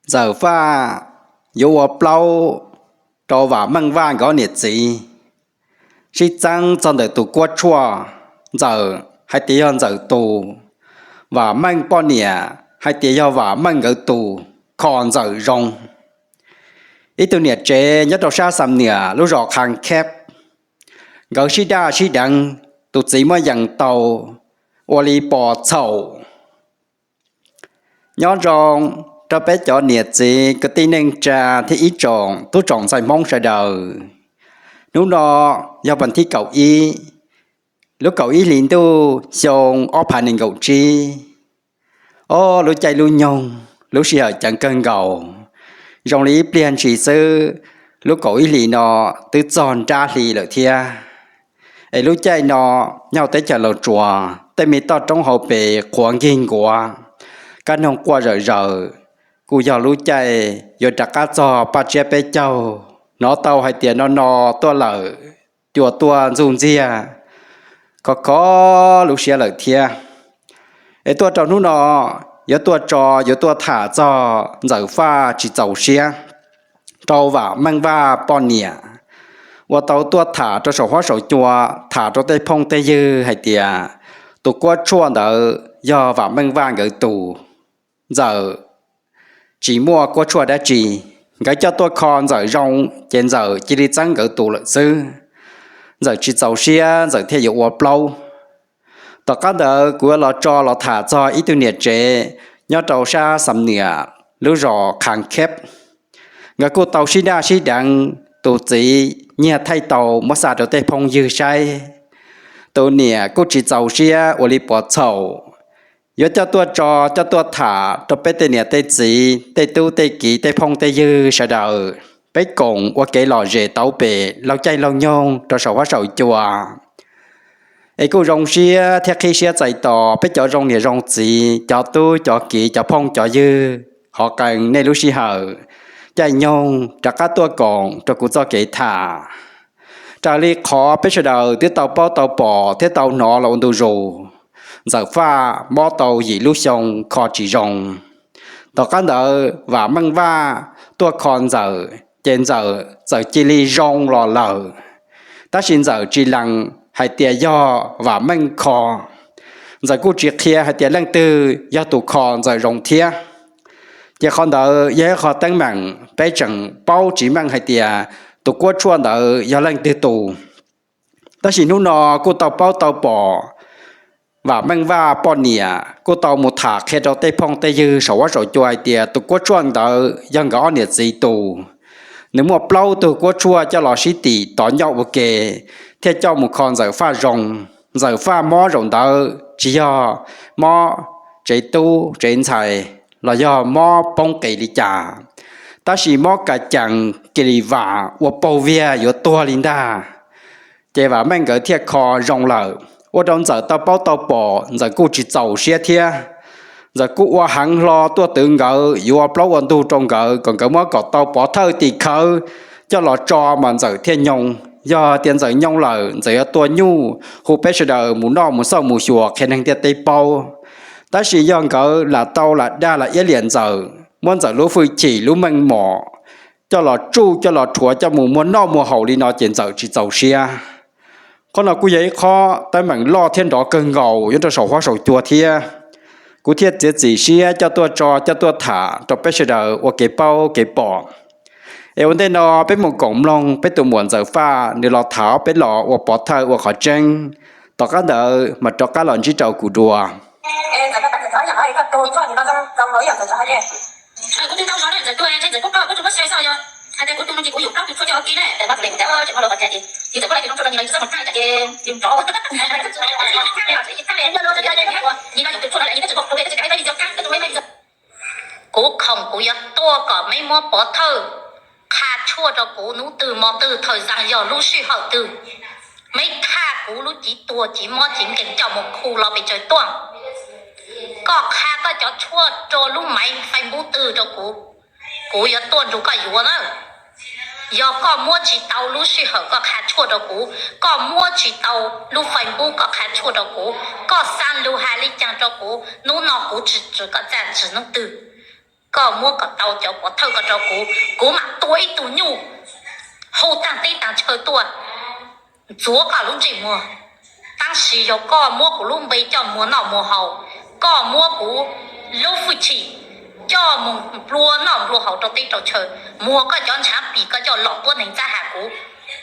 Ntxawm Faj yuav ua plaub rau Vam Meej Vaj nkawd niam txiv. Sib txeeb txog ntawm tus kuab tshuaj, Ntxawm hais tias yog Ntxawm tus, Vam Meej poj niam hais tias yog Vam Meej nkawd tus, kho Ntxawm zoo. Ib tug niam tsev nyob rau sab Xam Niam lub zos Khas Kheb, nkawd sib daj sib deev, tus txiv muab yees tau ua li pos txhaum. Nyob zoo rau peb cov niam txiv kwv tij neej tsa thiab ib tsoom tub tsoom ntxhais Hmoob sawv daws. Hnub no yog vas thib kaum ib, lub kaum ib hlis ntuj xyoo ob phav nees nkaum tsib. Ob lub caij lub nyoog lub sij hawm ceev kawg nkaus, zoo li ib pliag ntshis xwb, lub kaum ib hlis no twb txog nrab hli lawm thiab. Es lub caij no nyob teb chaws Los Tsuas tej me toj roob hauv pes qhuav nkig nkuav, kab noog quaj zawm zaws, kuj yog lub caij yuav rov qab txog paj tsiab peb caug. Hnov tau hais tias no no tuaj lawm, cua tuaj ntxuj ntxiag, khov kho lub siab lawm thiab. Es tuaj rau hnub no yuav tuaj tso yuav tuaj tham txog Ntxawm Faj tsis txaus siab rau Vam Meej Vaj poj niam uas tau tuaj tham rau saum huab saum cua, tham rau tej phooj tej ywg hais tias tus kuab tshuaj ntawd yog Vam Meej Vaj nkawd tus. Ntxawm tsis muaj kuab tshuaj dab tsi, nkawd coj tuaj kho Ntxawm zoo ces Ntxawm cia li txeeb nkawd tus lawm xwb. Ntxawm tsis txaus siab Ntxawm thiaj yuav ua plaub. Tom qab ntawd kuv yuav los tso los tham txog ib tug niam tsev nyob rau sab Xam Niam lub zos Khas Kheb. Nkawd kuj tau sib daj sib deev, tus txiv nyiag thaij tau muab xa rau tej phooj ywg saib. Tus niam kuj tsis txaus siab ua li pov txhaum. Yuav coj tuaj tso coj tuaj tham rau peb tej niam tej txiv tej tub tej kiv tej phooj tej ywg sawv daws, peb koom ua kev lom zem tau pem laug caij laug nyoog rau saum huab saum cua. Es kuj zoo siab thiab qhib siab txais tos peb cov zoo niam zoo txiv, cov tub cov kiv, cov phooj cov ywg, hov qee nej lub sij hawm, caij nyoog rov qab tuaj koom rau kuv txoj kev tham. Raws li qhov peb sawv daws twb tau paub tau pom thiab tau hnov los ua ntu zus, Ntxawm Faj mob tau yim lub xyoo kho tsis zoo. Tom qab ntawd Vam Meej Vaj tuaj kho Ntxawm ces Ntxawm txawm cia li zoo los lawm. Tab sis Ntxawm tsis lees hais tias yog Vam Meej kho. Ntxawm kuj tsis qhia hais tias leej twg yog tus kho Ntxawm zoo thiab. Ces qhov ntawd yog ib qho teeb meem peb tseem paub tsis meej hais tias tus kuab tshuaj ntawd yog leej twg tus. Tab sis hnub no kuj tau paub tau pom, Vam Meej Vaj poj niam kuj tau mus tham qhia rau tej phooj tej ywg saum huab saum cua hais tias tus kuab tshuaj ntawd yog nkawd ob niam txiv tus. Nws muaj plaub tug kuab tshuaj coj los sib tim tov ncauj ua ke, thiaj coj mus kho Ntxawm Faj zoo. Ntxawm Faj mob zaum ntawd tsis yog mob tsev tub tsev ntxhais los yog mob poob qis li cas, tab sis mob ka cees kiag li vam ua paug viag yuav tuag li ntag. Ces Vam Meej nkawd thiaj kho zoo lawm, ua rau Ntxawm tau paub tau pom, Ntxawm kuj tsis txaus siab thiab. Ntxawm kuj ua heev hlo tuaj twv nkawd yuav ua plaub ua ntug rau nkawd kom nkawd muab kom tau pov thawj tim khawv coj los tso mas Ntxawm thiaj nyoo. Yog tias Ntxawm nyoo lawm, Ntxawm yuav tua nyuj hu peb sawv daws mus noj mus xauj mus xyuas qhia neeg ntiaj teb paub. Tab sis yog nkawd lam tau lam dag lam iab liam Ntxawm, muab Ntxawm lub hwj chim lub meej mom coj los tsuj coj los rhuav coj mus muag noj muag haus li no ces Ntxawm tsis txaus siab. Qhov no kuj yog ib qho teeb meem loj thiab nrov kawg nkaus nyob rau saum huab saum cua thiab. Kuv thiaj txiav txim siab coj tuaj tso coj tuaj tham rau peb sawv daws ua kev paub kev pom. Es ua ntej no peb mus koom mloog peb tus muam Ntxawm Faj nws los tham peb los ua pov thawj ua qhov tseeb. Tom qab ntawd mas rov qab los ntsib rau kuv dua. Kuv khoom kuv yuav tuaj kom meb muab pov thawj qha tshuaj rau kuv hnub twg hmo twg thaum zaus yog lub sij hawm twg. Meb thaj kuv lub civ tuag civ mob civ nkeeg coj mus khu los pes tsawg tuaj. Koj qha koj cov tshuaj rau lub maiv Facebook twg rau kuv, kuv yuav tuaj nrug koj yuav na. Yog koj muab tsis tau lub sij hawm koj qha tshuaj rau kuv, koj muab tsis tau lub Facebook koj qha tshuaj rau kuv, koj xa lus hais li cas rau kuv, hnub no kuv tsis txwv koj txaj ntsis hnub twg. Koj muab kom tau cov pov thawj ko rau kuv, kuv mam tua ib tug nyuj hu taag teb taag chaw tuaj ntxuav koj lub ntsej muag. Tab sis yog koj muab kuv lub npe coj muag noj muag haus, koj muab kuv lub hwj chim coj mus nplua noj nplua haus rau teb rau chaw, muag koj cov ntshaav pim koj coj los tuab neeg txab has kuv,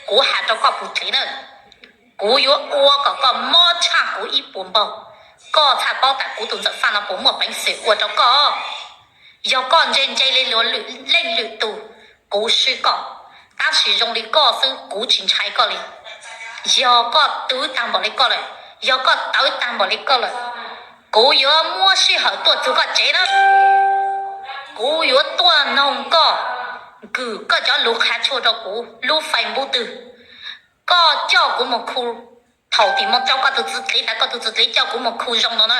kuv has rau koj puv dlev na, kuv yuav ua kom koj mob tshaj kuv ib puas npaug. Koj txhaj paub tas kuv tus ntxawm Faj no puas muaj peev xwm ua rau koj. Yog koj ntse ntse li luag lwm leej lwm tus, kuv swb koj, tab sis zoo li koj xwb kuv tsis ntshai koj li. Yog koj twv tag npaum li koj lawm, yog koj tawv tag npaum li koj lawm, kuv yuav muab sij hawm tuaj txug koj tsev na. Kuv yuav tuaj noog koj, nkwm koj cov lug qha tshuaj rau kuv lub Facebook twg. Koj coj kuv mus khu, thaum tim moo tso koj tus txiv dlev tas koj tus txiv dlev coj kuv mus khu zoo no na,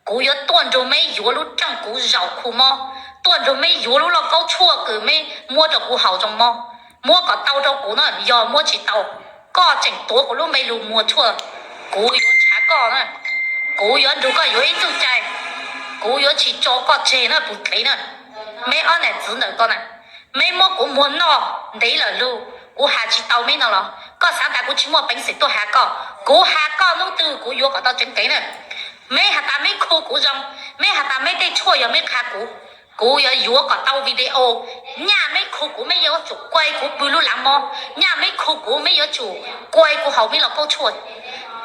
kuv yuav tuaj nrug meb yuav lub rooj kuv zaum khu mob, tuaj nrug meb yuav lub lauj kaub tshuaj kws meb muab rau kuv haus zoo mob. Muab kom tau rau kuv na, yog muab tsis tau, koj tseem tuav kuv lub npe lug muag tshuaj, kuv yuav ntshav koj na. Kuv yuav nrug koj yuav ib txuj cai, kuv yuav tsis tso koj tseg na puv dlev na. Meb ob nam txiv ntawm ko na, meb muab kuv muag noj ntev lawm lug, kuv has tsis tau meb no los koj xaav tas kuv tsis muaj peev xwm tuaj has koj. Kuv has koj hnub twg kuv yuav kom tau tseev ceev na. Meb has tas meb khu kuv zoo, meb has tas meb tej tshuaj yog meb qha kuv, kuv yuav yuav kom tau video. Nyaj meb khu kuv meb yuav tsum kuaj kuv pw lub laav mob, nyaj meb khu kuv meb yuav tsum kuaj kuv haus meb lauj kaub tshuaj.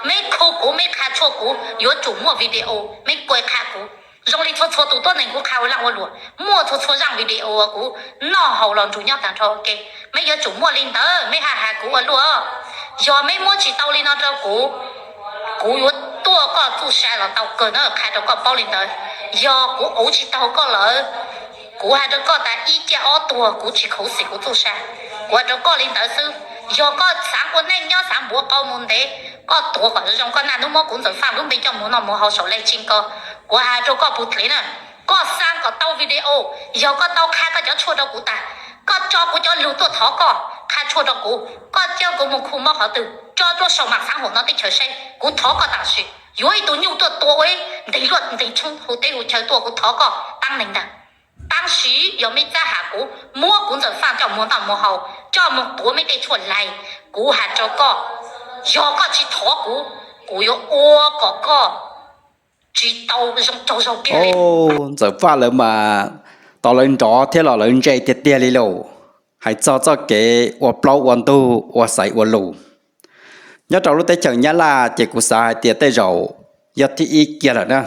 Meb khu kuv meb qha tshuaj kuv yuav tsum muaj video meb kuaj qha kuv. Zoo li txhua txhua tus tuab neeg kuv qha ua laaj ua luam muaj txhua txhua zaaj video kuv noj haus los nrug nyob taag nrho ua ke. Meb yuav tsum muaj li ntawd meb ha has kuv ua luaj. Yog meb muab tsis tau li no rau kuv, kuv yuav tuaj koj txuj sa los tau kawg na, qha rau koj paub li ntawd. Yog kuv ua tsis taug koj lawm, kuv has rau koj tas ib ciaj ob tuag kuv tsis khuv xim kuv txuj sa. Kuv has rau koj li ntawd xwb. Yog koj xaav ua neej nyob xaav npuav qau mus ntev, koj tuav kom zoo zoo koj naj hnub muab kuv ntxawm Faj lub npe coj mus noj mus haus saum live stream ko. Kuv has rau koj puv dlev na, koj xaa kom tau video. Yog koj tau qha koj cov tshuaj rau kuv tas, koj tso kuv cov lug tuaj thov koj qha tshuaj rau kuv, koj coj kuv mus khu mob qhov twg tso tuaj saum maam xaav huam no teb chaws saib, kuv thov koj tam sim. Yuav ib tug nyuj tuaj tua ua ib nteeg luaj nteeg tshoob hu teb hu chaw tuaj kuv thov koj taab neeg ntag. Tab sis yog meb txab has kuv, muab kuv ntxawm Faj coj muag noj muag haus, coj mus tuav meb tej tshuaj lais, kuv has rau koj, yog koj tsis thov kuv, kuv yuav ua kom koj tsis tau zoo tsaug zog kiag li. Ntxawm Faj lawv mas tos lawv nrov thiab los lawv ntse tiag tiag li lauj. Hais txog txoj kev ua plaub ua ntug ua xaiv ua lus nyob rau lub teb chaws Nyab Laj ces kuv xav hais tias tej zaum yog thib ib kiag lawm na.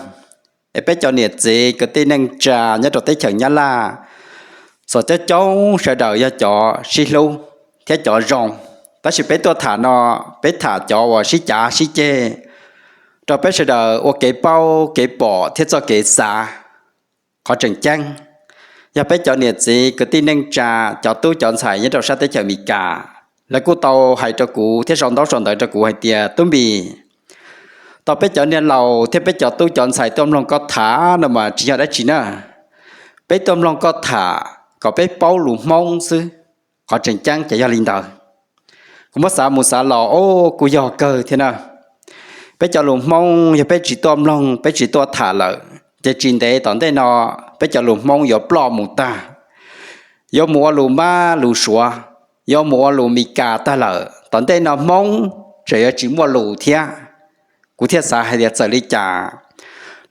Es peb cov niam txiv kwv tij neej tsa nyob rau teb chaws Nyab Laj, txhua coob coob sawv daws yog cov sib hlub thiab cov zoo, tab sis peb tuaj tham no, peb tham cov uas sib cav sib ceg rau peb sawv daws ua kev paub kev pom thiab txoj kev xav. Qhov tseem ceeb, yog peb cov niam txiv kwv tij neej tsa, cov tub cov ntxhais nyob rau sab teb chaws Amelikas, lawv kuj tau hais rau kuv thiab sau ntaub sau ntawv rau kuv hais tias, Tub Npis, tau peb cov niag laus thiab peb cov tub cov ntxhais tuaj mloog koj tham no mas tsis yog dab tsi na. Peb tuaj mloog koj tham kom peb paub lus Hmoob xwb. Qhov tseem ceeb ces yog li ntawd. Kuv muab xav mus xav los, o, kuj yog kawg thiab na. Peb cov lus Hmoob yog peb tsis tuaj mloog, peb tsis tuaj tham lawm, ces tsis ntev tom ntej no peb cov lus Hmoob yuav ploj mus tag, yuav mus ua lus Mab lus Suav, yuav mus ua lus Meskas tag lawm. Tom ntej no Hmoob tseem yuav tsis muaj lus thiab. Kuv thiaj xav hais tias txawm li cas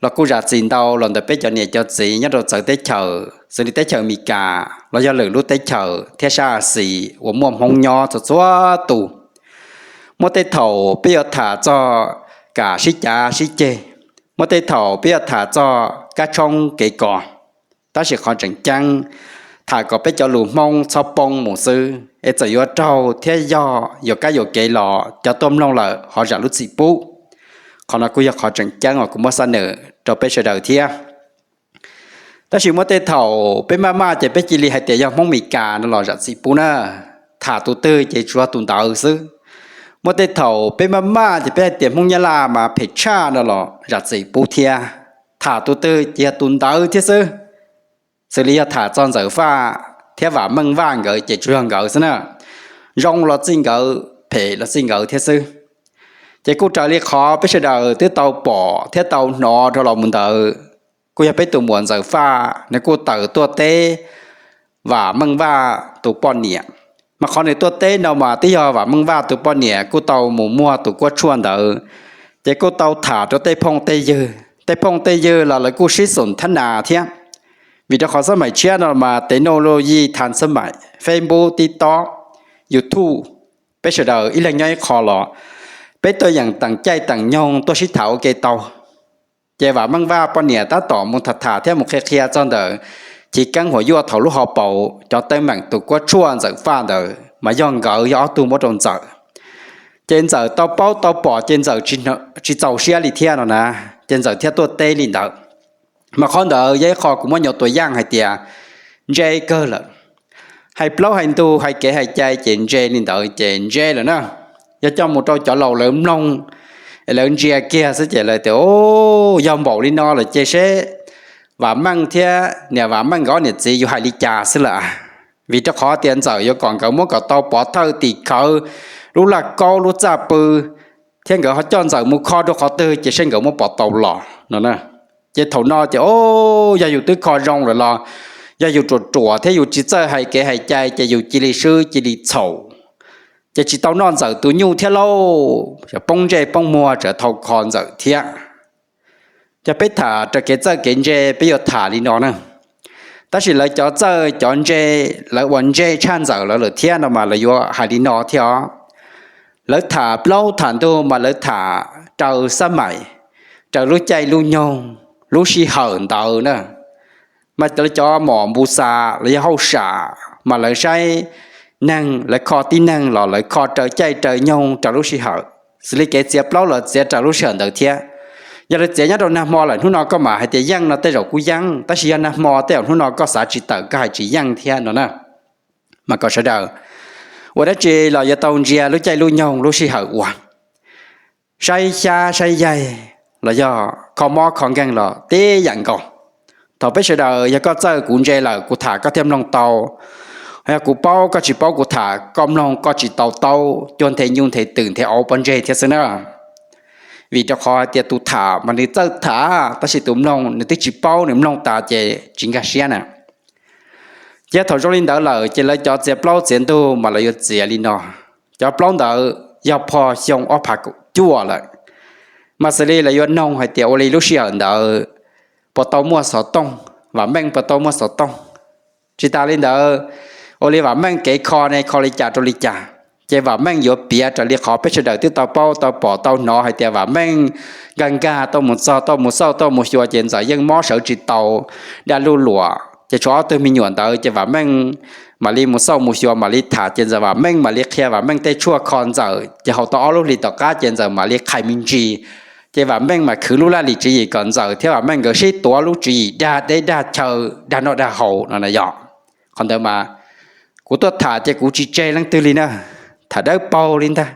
los kuj zam txim ntau los ntawm peb cov niam cov txiv nyob rau txawv teb chaws, xws li teb chaws Amelikas los yog lwm lub teb chaws thiab sab Axias uas muaj Hmoob nyob txhua txhua tus. Muaj tej thaum peb yuav tham txog kam sib cav sib ceg, muaj tej thaum peb yuav tham txog kab tshoob kev kos, tab sis qhov tseem ceeb, tham kom peb cov lus Hmoob txhob poob mus xwb, es txawm yuav raug thiab yog yuav kab yuam kev los cov tuaj mloog lawm ho zam lub txim pub. Qhov no kuj yog qhov tseem ceeb uas kuv muab xab nws rau peb sawv daws thiab. Tab sis muaj tej thaum peb maj maj ces peb cia li hais tias yog Hmoob Meskas no los zam txim pub na, tham tus twg ces tsuas yog tus ntawd xwb. Muaj tej thaum peb maj maj ces peb hais tias Hmoob Nyab Laj mas phem tshaj no los zam txim pub thiab, tham tus twg ces yog tus ntawd thiab xwb. Xws li yog tham txog Ntxawm Faj thiab Vam Meej Vaj nkawd ces tsuas yog nkawd xwb na, zoo los txij nkawd, phem los txij nkawd thiab xwb. Ces kuj raws li qhov peb sawv daws twb tau pom thiab tau hnov rau los mus ntawd, kuj yog peb tus muam Ntxawm Faj, nws kuj tawm tuaj teb Vam Meej Vaj tus poj niam. Mas qhov nws tuaj teb no mas twb yog Vam Meej Vaj tus poj niam kuj tau mus muag tus kuab tshuaj ntawd, ces kuj tau tham rau tej phooj tej ywg, tej phooj tej ywg los lawv kuj sib xum thab nas thiab. Vim rau qhov xab maim tshiab no mas tes noj luj yij than xab maim, Facebook, TikTok, YouTube, peb sawv daws ib leeg nyob ib qho los peb tuaj yeem teem caij teem nyoog tuaj sib tham ua ke tau. Ces Vam Meej Vaj poj niam tab tom mus tham tham thiab mus qhia qhia txog ntawm Chiv Keeb Huam Yuaj thaum lub hauv paus cov teeb meem tus kuab tshuaj Ntxawm Faj ntawd mas yog nkawd yog ob tug muab rau Ntxawm. Ces Ntxawm tau paub tau pom ces Ntxawm tsis txaus siab li thiab no na, ces Ntxawm thiaj tuaj teb li ntawd. Mas qhov ntawd yog ib qho kuv muab nyuam tua yaj hais tias ntse kawg lawm. Hais plaub hais ntug hais kev hais cai ces ntse li ntawd ces ntse lawm na. Yog coj mus rau cov laus lawv mloog, lawv ntsia kiag xwb ces lawv tias, yog npaum li no lawm ces seb Vam Meej thiab niam Vam Meej nkawd niam txiv yuav hais li cas xwb lawm. Vim rau qhov tias Ntxawm yuav kom nkawd muab kom tau pov thawj tim khawv, lub laj kaub lub txaj pw, thiab nkawd ho coj Ntxawm mus kho rau qhov twg ces seb nkawd muab pov tau los no. Ces thaum no ces, o, yog yus twb kho zoo lawm los yog yus ruam ruam thiab yus tsis txawj hais kev hais cai ces yus cia li swb cia li txhaum, ces tsis tau noj Ntxawm tus nyuj thiab lauj, poob ntsej poob muag tsam thau kho Ntxawm thiab. Ces peb tham raws kev txawj kev ntse peb yuav tham li no na. Tab sis lawv cov txawj cov ntse, lawv uas ntse tshaj Ntxawm lawv lawm thiab no mas lawv yuav hais li no thiab os. Lawv tham plaub tham ntug mas lawv tham raws xab maim, raws lub caij lub nyoog, lub sij hawm ntawd na. Mas lawv cov mom npu xas los yog hauj sam mas lawv saib neeg, lawv kho tib neeg los lawv kho raws caij raws nyoog raws lub sij hawm. Xws li kev txiav plaub los txiav raws lub sij hawm ntawd thiab. Yog lawv txiav nyob rau nag hmo lawm hnub no koj mam hais tias yeej no tej zaum kuj yeej, tab sis yog nag hmo tej zaum hnub no koj xav tsis tawm koj hais tsis yeej thiab no na. Mas kom sawv daws ua dab tsi los yuav tau ntsia lub caij lub nyoog lub sij hawm ua, saib xyab saib yaig los yog kho mob kho nkeeg los tib yam nkaus. Thaum peb sawv daws yog koj txawj kuv ntse lawm kuv tham koj thiaj mloog tau, yog kuv paub koj tsis paub kuv tham koj mloog koj tsis tau taub, cuag nthe nyuj nthe twm nthe auv pob ntseg thiab xwb na. Vim rau qhov hais tias tus tham mas nws txawj tham tab sis tus mloog nws twb tsis paub, nws mloog tas ces tsis nkag siab na. Ces thaum zoo li ntawd lawm ces lawv cov txiav plaub txiav ntug mas lawv yuav txiav li no. Cov plaub ntawd yog pho xyoo ob phav kaum cuaj lawm, mas xws li lawv yuav noog hais tias ua li lub sij hawm ntawd puas tau muaj xov tooj, Vam Meej puas tau muaj xov tooj. Tsis tas li ntawd, ua li Vam Meej kev kho ne kho li cas rau li cas, ces Vam Meej yuav piav raws li qhov peb sawv daws twb tau paub tau pom tau hnov hais tias Vam Meej nkag nkag tau mus txog tau mus xauj tau mus xyuas ces Ntxawm yeej mob sawv tsis tau, daj luj luam, ces tshuav ob tug me nyuam ntawd ces Vam Meej mam li mus xauj mus xyuas mam li tham ces Ntxawm Vam Meej mam li qhia Vam Meej tej tshuaj kho Ntxawm ces haus tau ob lub hlis tom qab ces Ntxawm mam li qhais me ntsis, ces Vam Meej mam khwv lub laj lim tswv yim kom Ntxawm thiab Vam Meej nkawd sib tuav lub tswv yim dag deb dag chaw, dag noj dag haus no na yog. Qhov ntawd mas kuv tuaj tham ces kuv tsis tseg leej twg li na, tham dawb paug li ntag.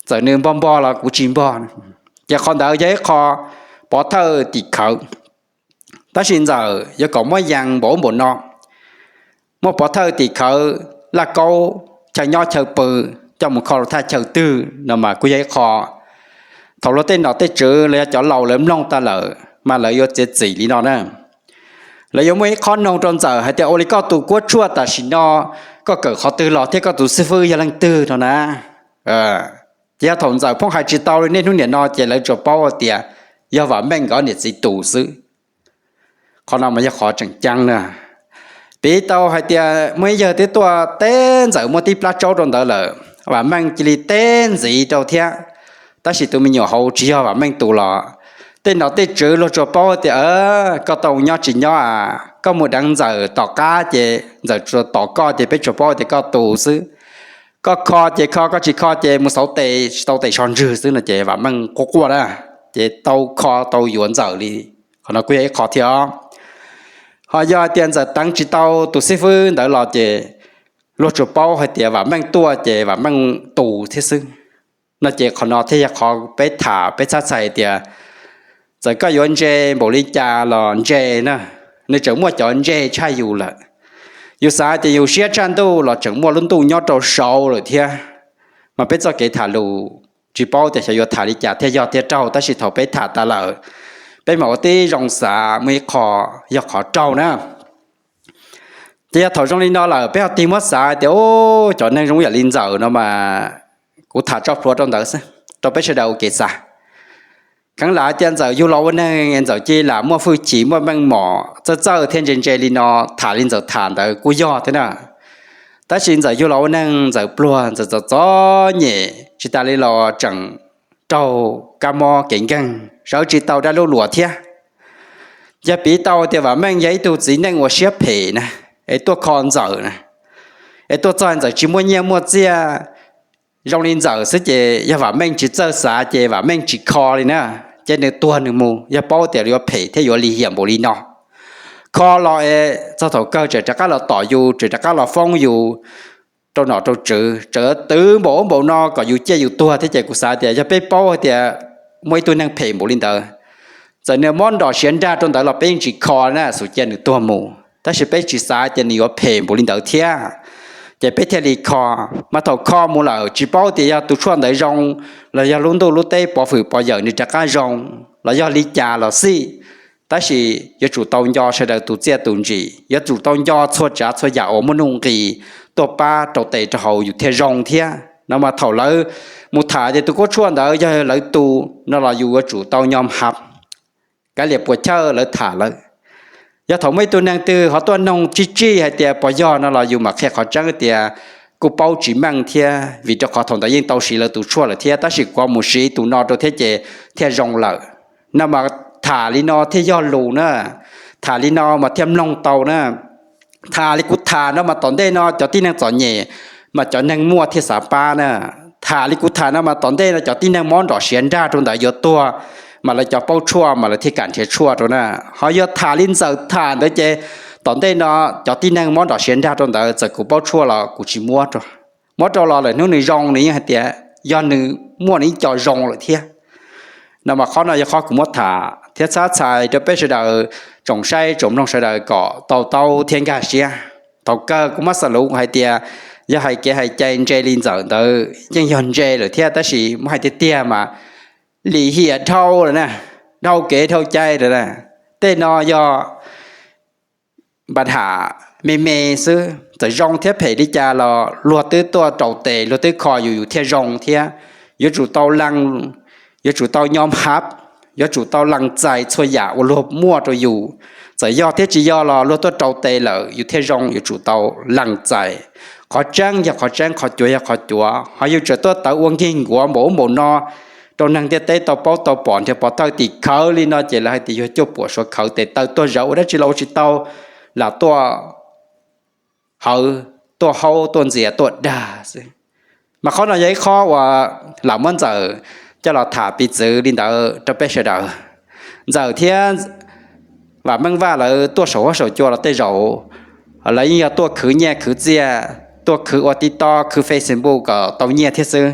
Txawm nws npog npog los kuv tsis npog. Ces qhov ntawd yog ib qho pov thawj tim khawv. Tab sis Ntxawm yuav kom muab yees npaum ub npaum no, muaj pov thawj tim khawv, laj kaub, chaw nyob chaw pw, coj mus kho rau thaj chaw twg no mas kuj yog ib qho thaum luag tej nom tej tswv los yog cov laus lawv mloog tas lawm mas lawv yuav txiav txim li no na. Lawv yuav muaj ib qho noog rau Ntxawm hais tias ua li koj tus kuab tshuaj tam sim no koj kawm qhov twg los thiab koj tus xib fwb yog leej twg no na. Ces yog thaum Ntxawm phooj hais tsis tau li niaj hnub niam no ces lawv tsuas paub tias yog Vam Meej nkawd niam txiv tus xwb. Qhov no mas yog qhov tseem ceeb na. Piv tau hais tias muaj ib yawg twb tuaj teb Ntxawm muaj tib plab tsaub rau ntawd lawm, Vam Meej cia li teb ntxiv rau thiab, tab sis tus me nyuam hauv tsis yog Vam Meej tus los tej nom tej tswv luag tsuas paub tias koj tau nyob tsis nyob a, koj mus deev Ntxawm tom qab ces Ntxawm tsuas tom koj ces peb tsuas paub tias koj tus xwb. Koj kho ces kho, koj tsis kho ces mus xauv tes tsis tau tes so ntswg xwb no ces Vam Meej quaj quaj na, ces tau kho tau yuav Ntxawm li. Qhov no kuj yog ib qho thiab os. Ho yog hais tias Ntxawm teev tsis tau tus xib fwb ntawd los ces luag tsuas paub hais tias Vam Meej tuaj ces Vam Meej tus thiab xwb. No ces qhov no thiaj yog qhov peb tham peb txhab txhais tias txawm koj yuav ntse npaum li cas los ntse na, nws tseem muaj cov ntse tshaj yus lawm. Yus xav tias yus siab tshaj ntuj los tseem muaj lub ntuj nyob rau saud lawm thiab. Mas peb txoj kev tham lus tsis paub tias xyov yuav tham li cas thiaj yog thiaj raug, tab sis thaum peb tham tas lawm, Peb mam ua tib zoo xav mus ib qho, yog qhov raug na. Ces yog thaum zoo li no lawm peb ho tig muab xav tias, u, cov neeg zoo yam li Ntxawm no mas kuv tham tso plhuav rau ntawd xwb rau peb sawv daws ua kev xav. Kheev lam tias Ntxawm yug los ua neeg Ntxawm cia li lam muaj hwj chim muaj meej mom txawj txawj thiab ntse ntse li no, tham li Ntxawm tham ntawd kuj yog thiab na. Tab sis Ntxawm yug los ua neeg Ntxawm pluag Ntxawm txom txom nyem tsis tas li los tseem raug kab mob kev nkeeg sawv tsis tau dab lub luam thiab. Yog piv tau tias Vam Meej yog ib tug txiv neej uas siab phem na, es tuaj kho Ntxawm na, es tuaj txog Ntxawm tsis muaj nyiaj muaj txiaj zoo li Ntxawm xwb ces yog Vam Meej tsis txawj xav ces Vam Meej tsis kho li na. Ces nws tuag nws mus, yog paub tias yuav phem thiab yuav lim hiam npaum li no, kho los es txog thaum kawg tseem rov qab los tom yus, tseem rov qab los foob yus rau nom rau tswv, tseem twv npaum ub npaum no kom yus ciaj yus tuag thiab. Ces kuv xav tias yog peb paub hais tias muaj ib tug neeg phem npaum li ntawd, txawm nws mob nrom siav nrag rau ntawd los peb yeej tsis kho na, xum cia nws tuag mus, tab sis peb tsis xav tias nws yuav phem npaum li ntawd thiab. Ces peb thiaj li kho, mas thaum kho mus lawm tsis paub tias yog tus tshuaj ntawd zoo, los yog lub ntuj lub teb pov hwm pov yawm nws rov qab zoo, los yog li cas los xij. Tab sis yuav tsum tau nco sawv daws tus txiaj tus ntsim, yuav tsum tau nco txhua tsav txhua yam uas muaj nuj nqis tuaj pab rau tes rau hauv yus thiaj zoo thiab no. Mas thaum lawv mus tham tias tus khaub tshuaj ntawd yog lawv tus no los yus yuav tsum tau nyo hab, kav liam puas chawj lawv tham lawv. Yog thaum muaj ib tug neeg twg ho tuaj noog tsij tsij hais tias puas yog no los yus mam qhia qhov tseeb tias kuj paub tsis meej thiab, vim rau qhov thaum ntawd yeej tau siv lawv tus tshuaj lawm thiab, tab sis kuv mus siv tus no rau thiab ces thiaj zoo lawm. No mas tham li no thiaj yog lus na, tham li no mas thiaj mloog tau na. Tham li kuv tham no mas tom ntej no cov tib neeg txom nyem mas cov neeg muaj thiaj xav pab na. Tham li kuv tham no mas tom ntej no cov tib neeg mob nrom siav nrag rau ntawd yuav tuag, mas lawv cov paub tshuaj mas lawv thiaj kam nrhiav tshuaj rau na. Ho yog tham li Ntxawm tham ntawd ces tom ntej no cov tib neeg mob nrom siav nrag rau ntawd txawm kuv paub tshuaj los kuv tsis muab rau. Muab rau los lawm hnub nws zoo nws yeej hais tias yog nws muaj nws ib co zoo lawm thiab. No mas qhov no yog qhov kuv muab tham thiab txhab txhais rau peb sawv daws tsoom saib tsoom mloog sawv daws kom tau taub thiab nkag siab. Thaum kawg kuv muab xav lus hais tias yog hais kev hais cai ntse li Ntxawm ntawd yeej yog ntse lawm thiab, tab sis muab hais tiag tiag mas lim hiam dhau lawm na, dhau kev dhau cai lawm na. Tej no yog npa dham me me xwb, txawm zoo thiab phem li cas los luag twb tuaj rau tes luag twb kho yus yus thiaj zoo thiab. Yuav tsum tau lees, yuav tsum tau nyo hab, yuav tsum tau lees txais txhua yam uas luag muaj rau yus. Txawm yog thiab tsis yog los luag tuaj rau tes lawm yus thiaj zoo, yuav tsum tau lees txais. Qhov tseeb yog qhov tseeb, qhov cuav yog qhov cuav, ho yus tseem tuaj tawv ua nkig nkuav npaum ub npaum no rau neeg ntiaj teb tau paub tau pom nrhiav pov thawj tim khawv li no ces lawv hais tias yog cuaj puam suav khawv tes taw tuaj zawv ua dab tsi los ua tsis tau, lam tuaj hawv, tuaj haub, tuaj ntxias, tuaj dag xwb. Mas qhov no yog ib qhov uas lam muab Ntxawm coj los tham piv txwv li ntawd rau peb sawv daws. Ntxawm thiab Vam Meej Vaj lawv tuaj saum huab saum cua los tej zaum lawv yeej yog tuaj khwv nyiaj khwv txiaj, tuaj khwv ua TikTok khwv Facebook kom tau nyiaj thiab xwb.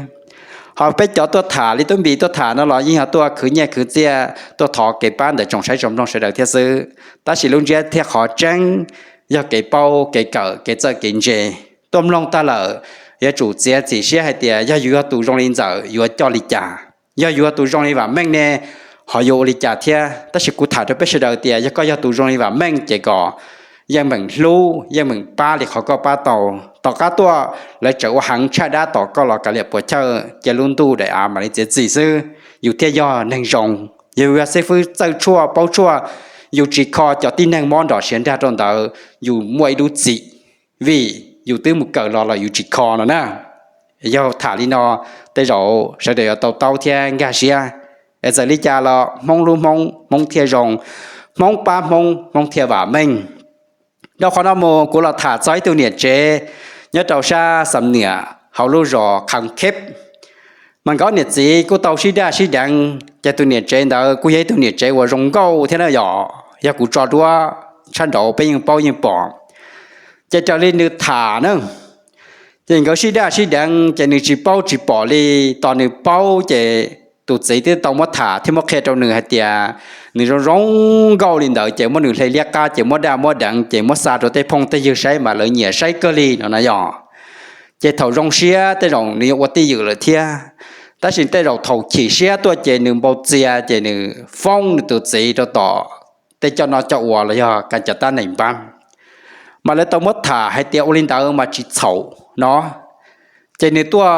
Ho peb cov tuaj tham li Tub Npis tuaj tham no los yeej yog tuaj khwv nyiaj khwv txiaj tuaj thov kev pab ntawm tsoom saib tsoom mloog sawv daws thiab xwb. Tab sis lub ntsiab thiab qhov tseeb yog kev paub kev kawm kev txawj kev ntse. Tuaj mloog tag lawm yuav tsum txiav txim siab hais tias yog yus yog tus zoo li Ntxawm yuav coj li cas, yog yus yog tus zoo li Vam Meej ne ho yuav ua li cas thiab. Tab sis kuv tham rau peb sawv daws tias yog koj yog tus zoo li Vam Meej ces kom yeej meem hlub yeej meem pab li qhov koj pab tau. Tom qab tuaj lawv tseem ua heev tshaj dab tom koj los kav liam puas chawj, cia lub ntuj daim av mam li txiav txim xwb, yus thiaj yog neeg zoo. Yog yus yog xib fwb txawj tshuaj paub tshuaj, yus tsis kho cov tib neeg mob nrom siav nrag rau ntawd yus muaj ib lub txim, vim yus twb mus kawm los los yus tsis kho no na. Yog tham li no tej zaum sawv daws yuav tau taub thiab nkag siab. Es txawm li cas los Hmoob hlub Hmoob, Hmoob thiaj zoo, Hmoob pab Hmoob, Hmoob thiaj vam meej. Dhau qhov no mus kuv los tham txog ib tug niam tsev nyob rau sab Xam Niam hauv lub zos Qhee Kheb. Mas nkawd niam txiv kuj tau sib daj sib deev, ces tus niam tsev ntawd kuj yog ib tug niam tsev uas zoo nkauj thiab na yom, yog kuv tso duab tshaj nraud peb yeej paub yeej pom. Ces raws li nws tham na, ces nkawd sib daj sib deev ces nws tsis paub tsis pom li. Tos nws paub ces tus txiv twb tau muab tham thiab muab qhia rau nws hais tias nws zoo zoo nkauj li ntawd ces muab nws hle liab qab ces muab daj muab deev ces muab xa rau tej phooj tej ywg saib mas lawv nyiam saib kawg li no na yom. Ces thaum zoo siab tej zaum nws yuav ua twj ywm lawm thiab. Tab sis tej zaum thaum chim siab tuaj ces nws npau txias ces nws foob nws tus txiv rau tom tej coj noj coj ua los yog kas cov tab nees npab. Mas lawv tau muab tham hais tias ua li ntawd mas tsis txhaum no, ces nws tuaj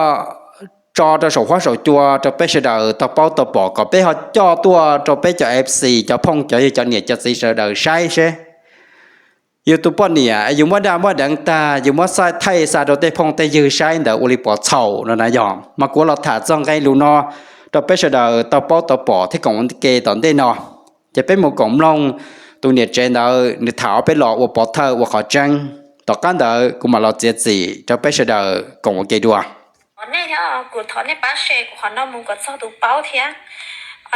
tso rau saum huab saum cua rau peb sawv daws tau paub tau pom kom peb ho coj tuaj rau peb cov F C, cov phooj cov ywg, cov niam cov txiv sawv daws saib seb yus tus poj niam yus muab daj muab deev tag yus muab thaij xa rau tej phooj tej ywg saib ntawd ua li puas txhaum no na yog. Mas kuv los tham txog nqe lus no rau peb sawv daws tau paub tau pom thiab koom ua ke tom ntej no. Ces peb mus koom mloog tus niam tsev ntawd nws tham ob peb los ua pov thawj ua qhov tseeb. Tom qab ntawd kuv mam los txiav txim rau peb sawv daws koom ua ke dua. Nej, kuv thov nej pab share kuv qhov no mus kom txog tus paub thiab.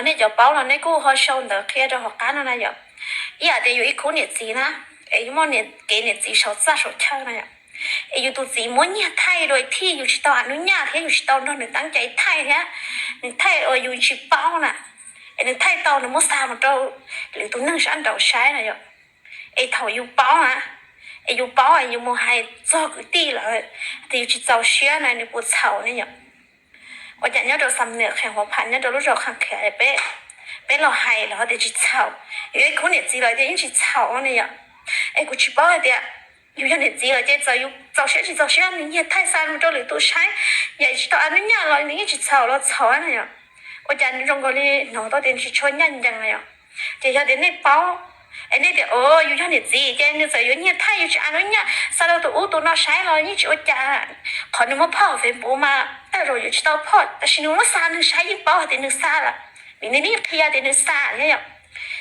Nej cov paub no nej kuj ho sau ntawv qhia rau hauv qab no na yom. Ib yam tias yus ib khub niam txiv na, es yus muaj kev niam txiv saum txaj saum chaw na yom, es yus tus txiv muab nyiag thaij dua thiaj yus tsis tau a nub nyaj thiab yus tsis tau nrog nws teeb cai thaij thiab, nws thaij uas yus tsis paub na, es nws thaij tau nws muab xa mus rau lwm tus neeg sab nraud saib na yom. Es thaum yus paub na, es yus paub yus mus hais txog kwv tij lawm tias yus tsis txaus siab na nws puas txhaum ne yom. Ua cas nyob rau xam nwm qhia huav pham nyob rau lub zos qhia khiav peb, peb los hais los ho tias tsis txhaum, yus ib khub niam txiv lawm tias yeej tsis txhaum ne yom. Es kuv tsis paub hais tias yus yog niam txiv lawm ces txawm yus txaus siab tsis txaus siab nws nyiag thaij xa mus rau lwm tus saib, yam tsis tau a nub nyaj los nws yeej tsis txhaum los txhaum na yom. Ua cas zoo nkaus li hnov tau tias tsis tshua ncaj ncees na yom. Ces yog tias nej paub, es nej tias o yus yog niam txiv ces nws txawm yuav nyiag thaij yus tsis a nub nyaj xa rau tus ub tus no saib los yeej tsis ua cas. Qhov nws muab phoj Facebook mas tej zaum yuav tsis tau phoj tab sis nws muab xa nws saib yeej paub hais tias nws xa lawm, vim nws yeej qhia tias nws xa thiab yom.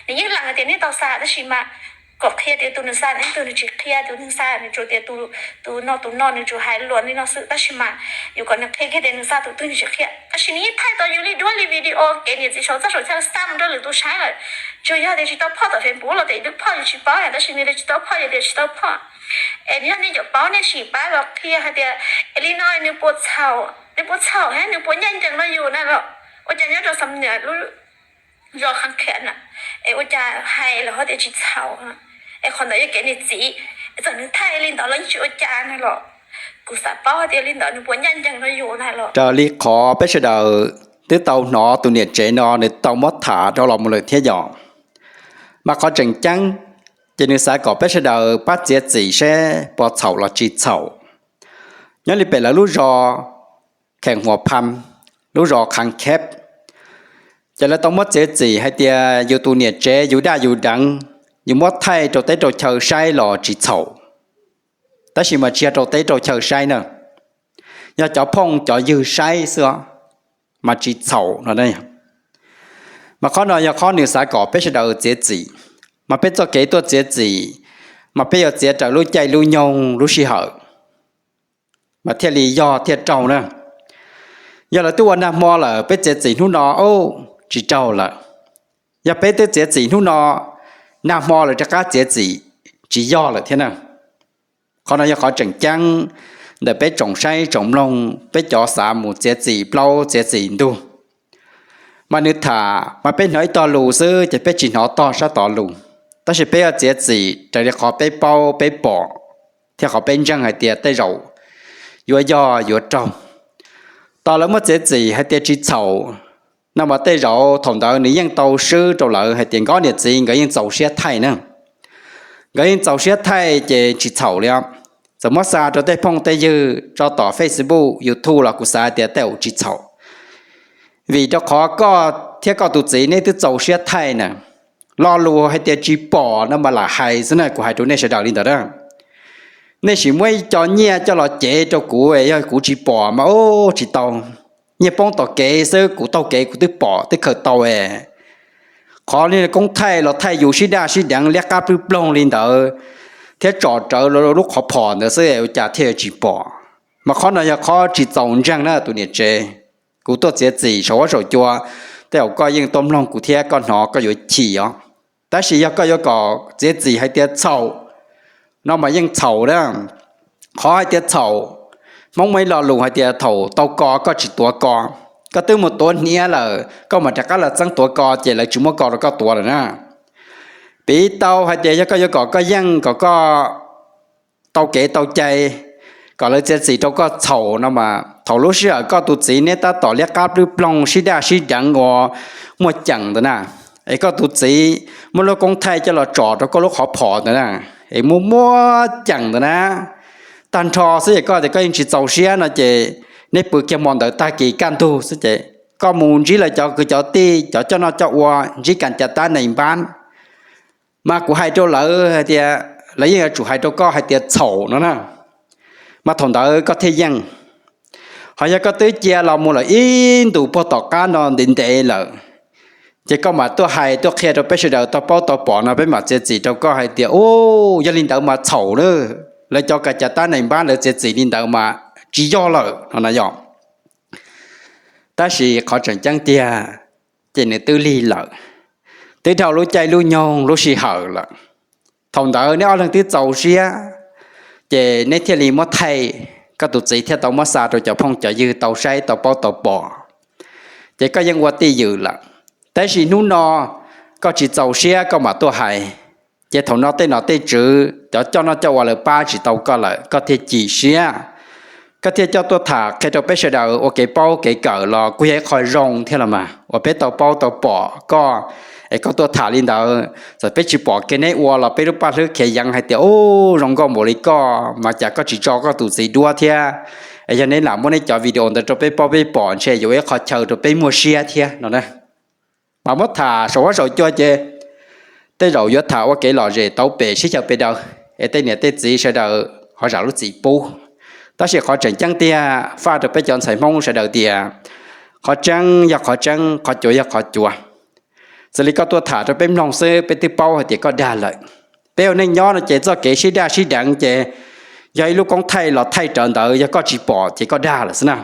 Nws yeej lees hais tias nws tau xa tab sis mas kom qhia tias tus nws xa nws tsis qhia tus nws xa, nws tsuas tias tus no tus no nws tsuas hais luag li no xwb tab sis mas yus kom nws qhia kiag tias nws xa tus twg nws tsis qhia tab sis nws yeej thaij tau yus li duab li video kev niam txiv saum txaj saum chaw xa mus rau lwm tus saib lawm. Tsuas yog tias tsis tau phoj tom Facebook los tias yus twb phoj yus tsis paub tab sis nws tias tsis tau phoj yus tias tsis tau phoj. Es yog nej cov paub nej sim pab los qhia hais tias es li no nws puas txhaum, nws puas txhaum thiab nws puas ncaj ncees rau yus na los. Ua cas nyob rau xam nwm lub zos qhia khiav na, es ua cas hais los ho tias tsis txhaum, es qhov ntawd yog kev niam txiv, txawm nws thaij li ntawd los yeej tsis ua cas na los. Kuv xav paub hais tias li ntawd nws puas ncaj ncees rau yus na los. Raws li qhov peb sawv daws twb tau hnov tus niam tsev no nws tau muab tham rau los mus lawm thiab yom. Mas qhov tseem ceeb ces nws xav kom peb sawv daws pab txiav txim seb puas txhaum los tsis txhaum. Nyob li pem lawv lub zos Kheem Huam Pham, lub zos Khang Kheb, ces lawv tau muab txiav txim hais tias yus tus niam tsev yus daj yus deev, yus muab thaij rau teb rau chaw saib los tsis txhaum. Tab sis mas tsis yog rau teb rau chaw saib na, yog cov phooj cov ywg saib xwb os, mas tsis txhaum no. Mas qhov no yog qhov nws xav kom peb sawv daws txiav txim. Mas peb txoj kev tuaj txiav txim, mas peb yuav txiav raws lub caij lub nyoog lub sij hawm, mas thiaj li yog thiaj raug na. Yog lawv twb ua nag hmo lawm peb txiav txim hnub no, tsis raug lawm. Yog peb twb txiav txim hnub no, nag hmo lawv rov qab txiav txim, tsis yog lawm thiab na. Qhov no yog qhov tseem ceeb ntawm peb tsoom saib tsoom mloog, peb cov xav mus txiav txim plaub txiav txim ntug. Mas nws tham mas peb hnov ib tog lus xwb ces peb tsis hnov tog sab tod lus, tab sis peb yuav txiav txim raws li qhov peb paub peb pom thiab qhov peb ntseeg hais tias tej zaum yuav yog yuav raug. Tos lawv muab txiav txim hais tias tsis txhaum no mas tej zaum thaum ntawd nws yeej tau swb rau lawv hais tias nkawd niam txiv nkawd yeej txaus siab thaij na. Nkawd yeej txaus siab thaij ces tsis txhaum li. Txawm muab xa rau tej phooj tej ywg tso tom Facebook, YouTube los kuv xav tias tej zaum tsis txhaum, vim rau qhov koj thiab koj tus txiv neb twb txaus siab thaij na. Lo lus hais tias tsis pom no mas lam hais xwb na, kuv hais rau nej sawv daws li ntawd na. Nej sim muab ib co nyiaj coj los cev rau kuv, yog kuv tsis pom mas ub tsis tau. Nyiaj poob tom kev xwb kuv taug kev kuv twb pom twb khaws tau. Qhov li koob thaij los thaij yus sib daj sib deev liab qab plwb ploog li ntawd, thiab tsom rawv lub qhov phom ntawd xwb ua cas thiaj yuav tsis pom. Mas qhov no yog qhov tsis txaus ntseeg na tus niam tsev. Kuv tuaj txiav txim saum huab saum cua, tej zaum koj yeej tuaj mloog kuv thiab koj hnov koj yuav chim os. Tab sis yog koj yuav kom txiav txim hais tias txhaum no mas yeej txhaum na. Qhov hais tias txhaum, Hmoob muaj ib lo lus hais tias thaum tau ko koj tsis tuav ko, koj twb mus tuav hniav lawm koj mam rov qab los txeeb tuav ko ces lawv tsis muab ko rau koj tuav lawm na. Piv tau hais tias yog koj yuav kom koj yeej kom koj tau kev tau cai, kom lawv txiav txim rau koj txhaum no mas Thaum lub sij hawm koj tus txiv neb tab tom liab qab plwb ploog sib daj sib deev uas muaj ceem ntawd na, es koj tus txiv muab lub koob thaij coj los tsom rau koj lub qhov phom ntawd na, es muaj muaj ceem ntawd na, tag nrho xwb es koj tias koj yeej tsis txaus siab no ces neb pw kiag hmo ntawd tag kis kaj ntug xwb ces koj mus ntsib lawv cov kwv cov tij, cov coj noj coj ua, ntsib kas cas tab nees npab, mas kuv hais rau lawv hais tias lawv yeej yuav tsum hais rau koj hais tias txhaum no na, mas thaum ntawd koj thiaj yeej. Ho yog koj twb cia los mus lawm ib ntus puag tom qab no ntev ntev lawm, ces koj mam tuaj hais tuaj qhia rau peb sawv daws tau paub tau pom no peb mam txiav txim rau koj hais tias, u, yog li ntawd mas txhaum na, lawv cov kas cas tab nees npab lawv txiav txim li ntawd mas tsis yog lawm no na yog. Tab sis qhov tseem ceeb tiag ces nws twb lig lawm, twb dhau lub caij lub nyoog lub sij hawm lawm. Thaum ntawd neb ob leeg twb txaus siab, ces neb thiaj li muab thaij, koj tus txiv thiaj tau muab xa rau cov phooj cov ywg tau saib tau paub tau pom, ces koj yeej ua tij ywm lawm. Tab sis hnub no koj tsis txaus siab koj mam tuaj hais, ces thaum no tej nom tej tswv cov coj noj coj ua lawv pab tsis tau koj lawm koj thiaj chim siab, koj thiaj coj tuaj tham qhia rau peb sawv daws ua kev paub kev kawm los kuj yog ib qho zoo thiab los mas uas peb tau paub tau pom koj, es koj tuaj tham li ntawd txawm peb tsis pom kiag neb ua los peb lub paj hlwb khiav yeev hais tias, u, zoo nkauj npaum li koj mas cas koj tsis tso koj tus txiv duab thiab, es yog neb lam muab neb cov video ntawd rau peb paub peb pom ntshe yuav ua ib qho chaw rau peb muaj siab thiab no na. Mas muab tham saum huab saum cua ces tej zaum yuav tham ua kev lom zem tau pem sib xyaw pes daws, es tej niam tej txiv sawv daws ho zam lub txim pub. Tab sis qhov tseem ceeb tiag faj rau peb cov ntxhais Hmoob sawv daws tias qhov tseeb yog qhov tseeb, qhov cuav yog qhov cuav. Txawm li koj tuaj tham rau peb mloog xwb peb twb paub hais tias koj dag lawm. Peb ua neej nyob no ces txoj kev sib daj sib deev ces yog ib lub koob thaij los thaij rawv ntawd, yog koj tsis pom ces koj dag lawm xwb na.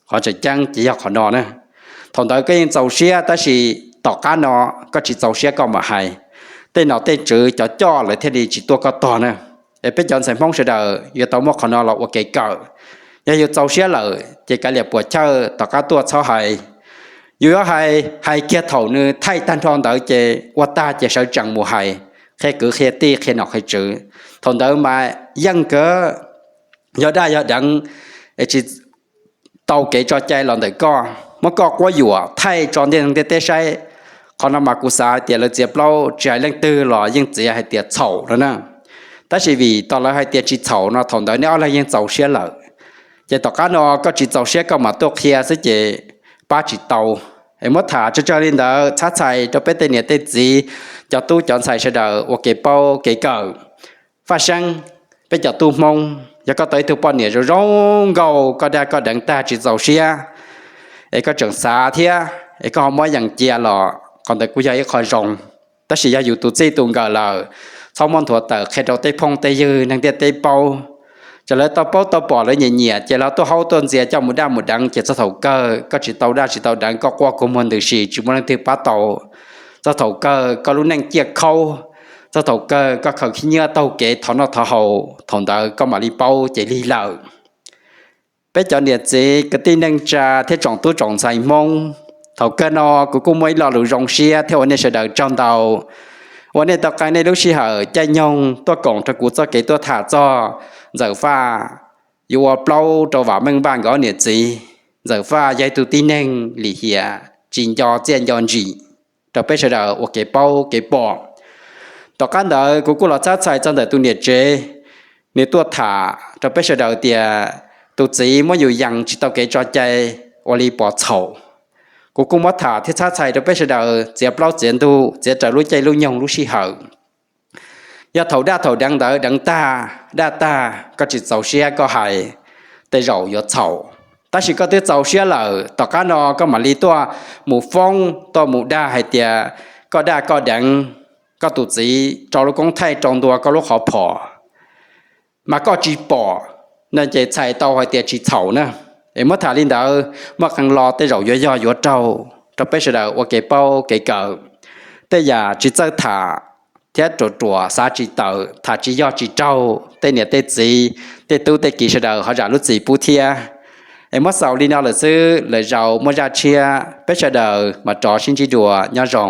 Qhov tseem ceeb ces yog qhov no na. Thaum ntawd koj yeej txaus siab tab sis tom qab no koj tsis txaus siab koj mam hais, tej nom tej tswv cov coj lawv thiaj li tsis tuaj koj tog na. Es peb cov ntxhais Hmoob sawv daws yuav tau muab qhov no los ua kev kawm. Yog yus txaus siab lawm ces kav liam puas chawj tom qab tuaj txhob hais. Yus yuav hais, hais kiag thaum nws thaij tag nrho ntawd ces ua tag ces sawv tsees mus hais, qhia kwv qhia tij qhia nom qhia tswv. Thaum ntawd mas yeej kawg, yog daj yog deev, es tsis tau kev tso cai los ntawm koj, muab koj quab yuam thaij tso ntiaj teb saib. Qhov no mas kuv xav hais tias lawv txiav plaub tsis hais leej twg los yeej txiav hais tias txhaum no na. Tab sis vim tau lawv hais tias tsis txhaum no thaum ntawd neb ob leeg yeej txaus siab lawm, ces tom qab no koj tsis txaus siab koj mam tuaj qhia xwb ces pab tsis tau. Es muab tham tsawg tsawg li ntawd txhab txhais rau peb tej niam tej txiv, cov tub cov ntxhais sawv daws ua kev paub kev kawm. Faj seeb, peb cov tub Hmoob yog koj tau ib tug poj niam zoo zoo nkauj, koj daj koj deev tag tsis txaus siab, es koj tseem xav thiab es koj ho muab yees cia los qhov ntawd kuj yog ib qho zoo. Tab sis yog yus tus txij tus nkawm lawm, txhob muab nthuav tawm qhia rau tej phooj tej ywg neeg ntiaj teb paub. Ces lawv tau paub tau pom lawv nyiam nyiam ces lawv tuaj haub tuaj ntxias coj mus daj mus deev ces txog thaum kawg koj tsis tau daj tsis tau deev, koj quaj kua muag ntws si tsis muaj leej twg pab tau. Txog thaum kawg koj lub neej ciaj khaub, txog thaum kawg koj khaws khib nyiab taug kev thov noj thov haus, thaum ntawd koj mam li paub ces lig lawm. Peb cov niam txiv kwv tij neej tsa thiab tsoom tub tsoom ntxhais Hmoob, thaum kawg no kuv kuj muaj ib lo lus zoo siab thiab ua nej sawv daws tsaug ntau uas nej tau qee nej lub sij hawm caij nyoog tuaj koom rau kuv txoj kev tuaj tham txog Ntxawm Faj yuav ua plaub rau Vam Meej Vaj nkawd niam txiv. Ntxawm Faj yog ib tug tib neeg lim hiam tsis nco txiaj nco ntsim rau peb sawv daws ua kev paub kev pom. Tom qab ntawd kuv kuj los txhab txhais txog ntawm tus niam tsev, nws tuaj tham rau peb sawv daws tias tus txiv muab yus yees tsis tau kev tso cai, ua li pom txhaum. Kuv kuj muab tham thiab txhab txhais rau peb sawv daws txiav plaub txiav ntug txiav raws lub caij lub nyoog lub sij hawm. Yog thaum daj thaum deev ntawd deev tag daj tag koj tsis txaus siab koj hais, tej zaum yuav txhaum. Tab sis koj twb txaus siab lawm, tom qab no koj mam li tuaj mus foob tuaj mus dag hais tias koj daj koj deev, koj tus txiv rau lub koob thaij rau ntua koj lub qhov phom, mas koj tsis pom no ces txhais tau hais tias tsis txhaum na. Es muab tham li ntawd, muaj qee lo tej zaum yuav yog yuav raug rau peb sawv daws ua kev paub kev kawm. Tej yam tsis txawj tham thiab ruam ruam xav tsis tawm, tham tsis yog tsis raug, tej niam tej txiv, tej tub tej kiv sawv daws ho zam lub txim pub thiab. Es muab xaus li no lawm xwb, lwm zaus muaj zaj tshiab peb sawv daws mam rov sib ntsib dua, nyob zoo.